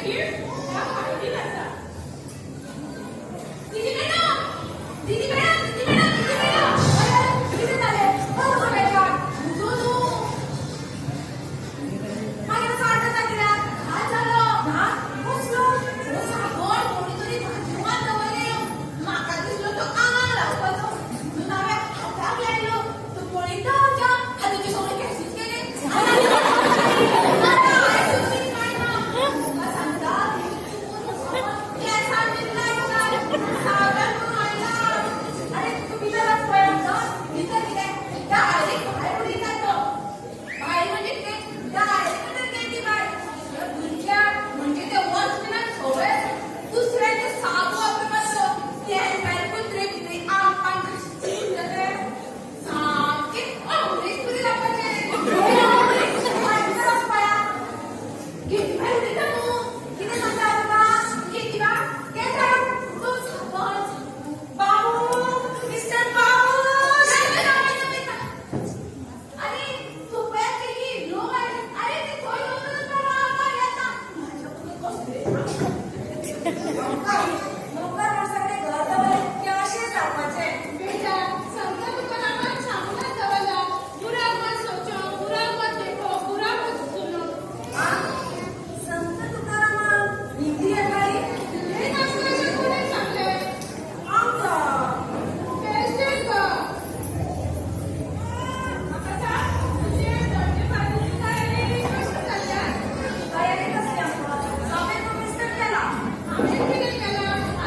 Gift ह्या फायलीन आसा. दिदी madam, दिदी madam, दिदी madam, दिदी madam. अरे, कितें जालें? कोण उलयता? म्हजो न्हू. मागीर असो आड्डता कित्याक? घात जालो. घात कसलो? हो साबण कोणी तरी बाथरुमांत दवरलेलो. म्हाका दिसलो तो आंगाक लावपाचो म्हणून हांवें हाताक लायलो. तो पळयता आमच्या हाताचे सगळे केसूच गेले. काय ना, तुका सांगता, चुकून केंसान बीन लायता, सावधान करून आयला. अरे, तूं भितर वच पळय आमचो. भितर कितें, डायरेक्ट भायर उडयता तो. भायर म्हणजे कितें, डायरेक्ट गेली भायर. भुरग्याक म्हणजे ते वॉचमॅनाक सवय आसा दुसऱ्यांचे साबू वापरपाचो. तेंकाय कुत्रे बित्रे आंग पांग जाता. सामकें अमरीश पुरी जावपाचें. भितर वच पळया. गेटी भायर उडयता न्हू. कितें सांगता तुका? गेटी भायर केन्ना तो साबण. बाबू, मिस्टर बाबू. अरे, तूं पळय की लोक आयले. अरे, ते थंय दवरून बाबा येता. म्हाज्या कसले नोकर माणसाकडे घर दवरलें की अशें जावपाचें. बेटा, संत तुकारामान सांगूनच दवरला, बुरा मत सोचो, बुरा मत देखो, बुरा मत सुनो. आ? संत तुकारामान हिंदी येताली? हे नासल्याचे कोणी सांगले? आमकां. बेश्टें गो. म्हाका सांग, तुजे बर्थडे पार्टीची तयारी कशी चल्ल्या? तयारी कसली आमकां? सगळें तूं मिस्टर केला. हांवें कितें केलां?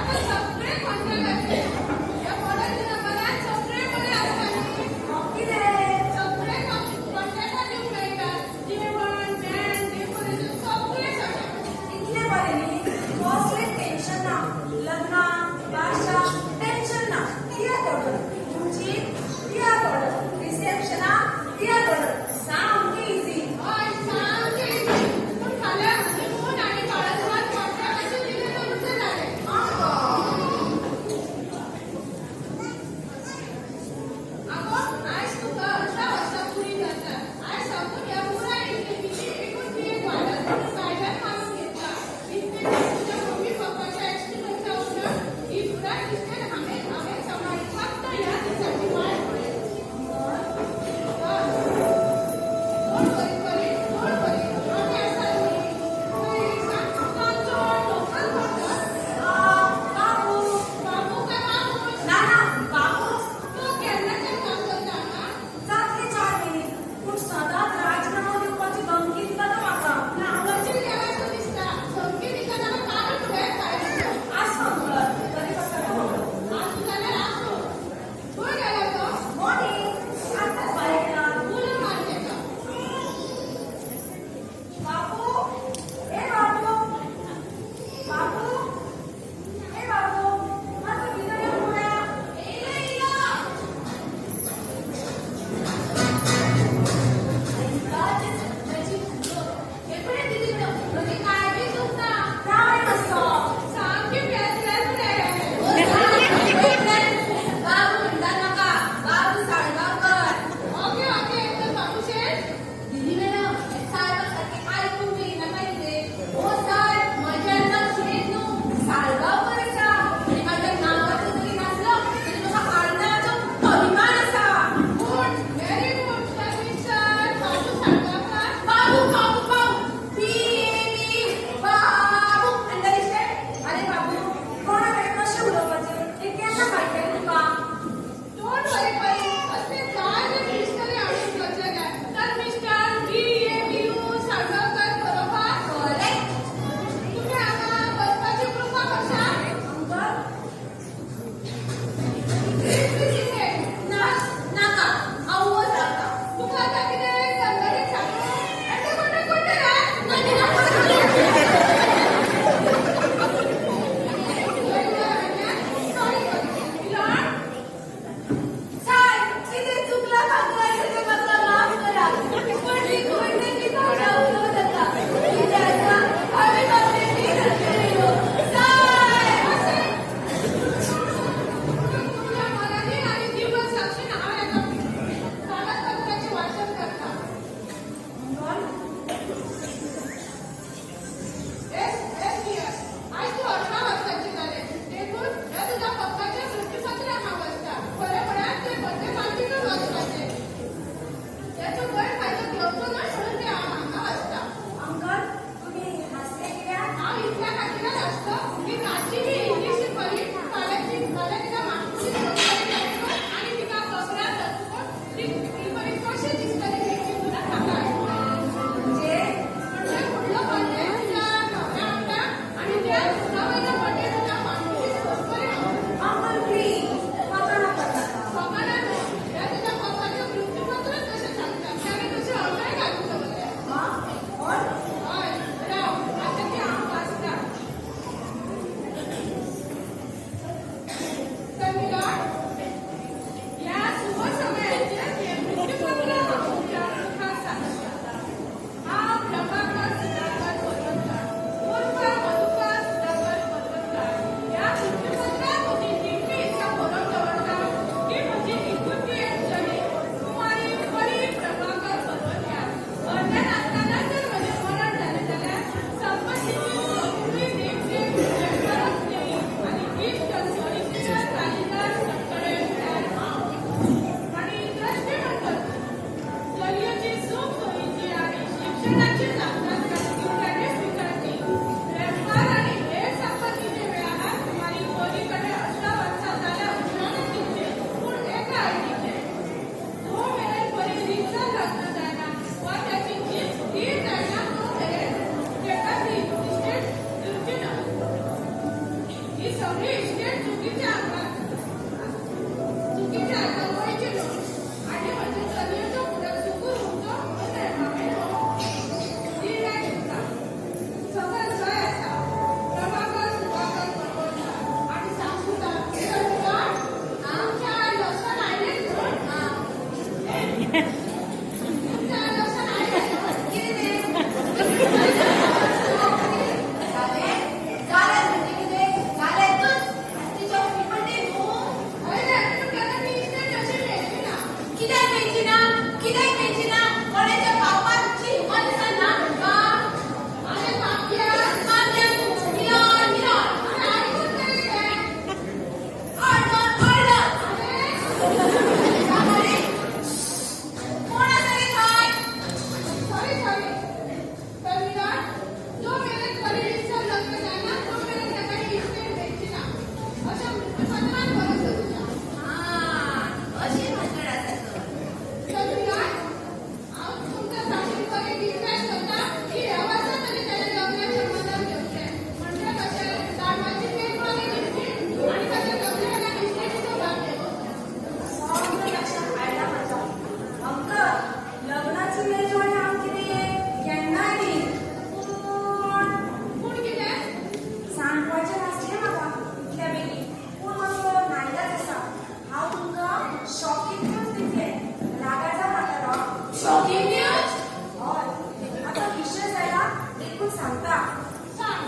सांगता. सांग.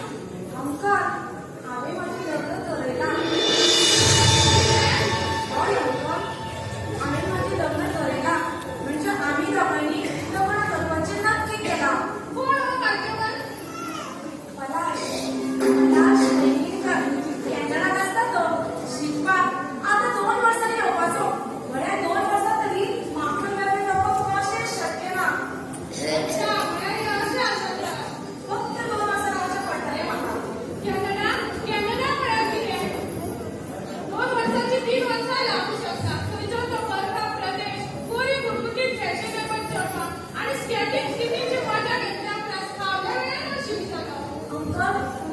अंकल, हांवें म्हजें लग्न थरयलां. हय अंकल, हांवें म्हजें लग्न थरयलां. म्हणजे आमी दोगांयनी लग्न करपाचें नक्की केलां. कोण हो भाग्यवान? पलाश, पलाश वेलिंगकर. कॅनडाक आसता तो शिकपाक. आतां 2 वर्सांनी येवपाचो. म्हळ्यार 2 वर्सां तरी म्हाका लग्न जावपाक कशें शक्य ना. अच्छा, म्हळ्यार हें अशें आसा तर. फक्त 2 वर्सां रावचें पडटलें म्हाका. कॅनडा, कॅनडा म्हळ्यार कितें? 2 वर्सांची 3 वर्सां लागूं शकता. थंयचो तो बर्फा प्रदेश, गोरी गुटगुटीत फॅशनेबल चेडवां आनी स्केटिंग स्किटींगची मजा घेतल्या उपरांत फावल्या वेळार नशीब जाता. अंकल.